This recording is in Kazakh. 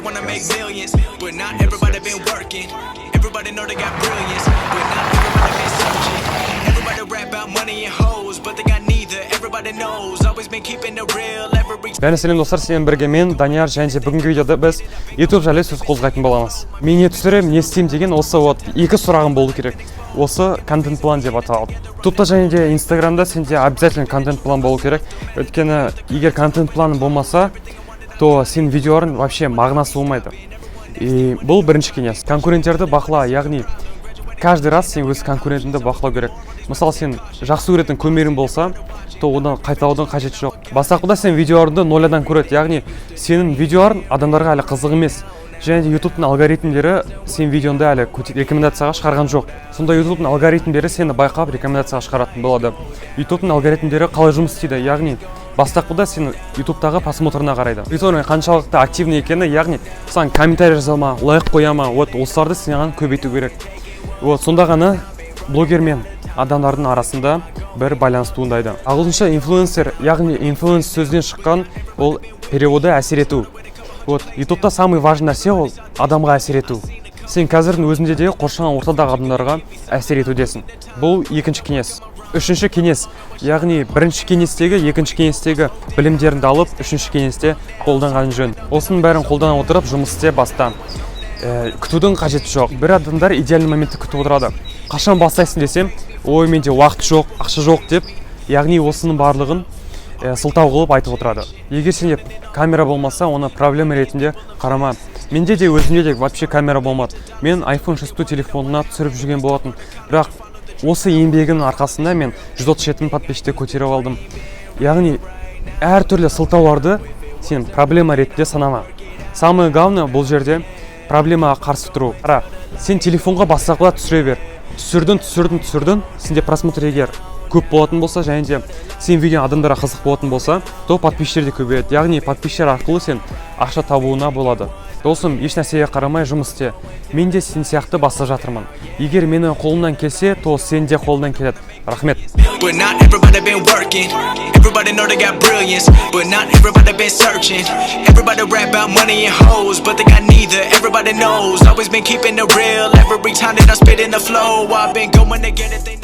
wanna make millions, but not everybody been working. Everybody know they got brilliance, but not everybody been searching. Everybody rap about money and hoes, but they got neither. Everybody knows, always been keeping it real. Every Бәріне сәлем, достар! Сенімен бірге мен, Данияр, және де бүгінгі видеода біз YouTube жайлы сөз қозғайтын боламыз. Мен не түсіремін, не істеймін деген осы вот екі сұрағым болу керек. Осы контент план деп аталады Ютубта және де Инстаграмда. Сенде обязательно контент план болу керек, өйткені егер контент план болмаса, то сенің видеоларың вообще мағынасы болмайды. И бұл бірінші кеңес. Конкуренттерді бақыла, яғни каждый раз сен өз конкурентіңді бақылау керек. Мысалы, сен жақсы көретін кумирің болса, то одан қайталаудың қажеті жоқ. Бастапқыда сен видеоларыңды ноль адам көреді, яғни сенің видеоларың адамдарға әлі қызық емес және де Ютубтың алгоритмдері сенің видеоңды әлі рекомендацияға шығарған жоқ. Сонда Ютубтың алгоритмдері сені байқап, рекомендацияға шығаратын болады. Ютубтың алгоритмдері қалай жұмыс істейді? Яғни бастапқыда сен Ютубтағы просмотрына қарайды, аудиторияң қаншалықты активный екені, яғни саған комментарий жаза ма, лайк қоя ма. Вот осыларды саған көбейту керек. Вот сонда ғана блогер мен адамдардың арасында бір байланыс туындайды. Ағылшынша инфлюенсер, яғни influence сөзінен шыққан, ол переводы әсер ету. Вот Ютубта самый важный нәрсе ол адамға әсер ету. Сен қазірдің өзінде де қоршаған ортадағы адамдарға әсер етудесің. Бұл екінші кеңес. Үшінші кеңес, яғни бірінші кеңестегі, екінші кеңестегі білімдеріңді алып, үшінші кеңесте қолданған жөн. Осының бәрін қолдана отырып, жұмыс істе баста. Күтудің қажеті жоқ. Бір адамдар идеальный моментті күтіп отырады. Қашан бастайсың десем, ой, менде уақыт жоқ, ақша жоқ деп, яғни осының барлығын сылтау қылып айтып отырады. Егер сенде камера болмаса, оны проблема ретінде қарама. Менде де, өзімде де вообще камера болмады. Мен iPhone 6 телефонына түсіріп жүрген болатын. Бірақ осы еңбегімнің арқасында мен 137 мың подписчикті көтеріп алдым. Яғни әртүрлі сылтауларды сен проблема ретінде санама. Самое главное бұл жерде проблемаға қарсы тұру. Қара, сен телефонға бастапқыда түсіре бер. Түсірдің, түсірдің, түсірдің, сенде просмотр егер көп болатын болса және де сен видеоң адамдарға қызық болатын болса, то подписчиктер де көбейеді, яғни подписчиктер арқылы сен ақша табуына болады. Досым, еш нәрсеге қарамай жұмыс істе. Мен де сен сияқты бастап жатырмын. Егер менің қолымнан келсе, то сен де қолыңнан келеді. Рахмет. But not everybody been working. Everybody know they got brilliance, but not everybody been searching. Everybody rap about money and hoes, but they got neither. Everybody knows, always been keeping it real. Every time that I spit in the flow, I've been going to get it. They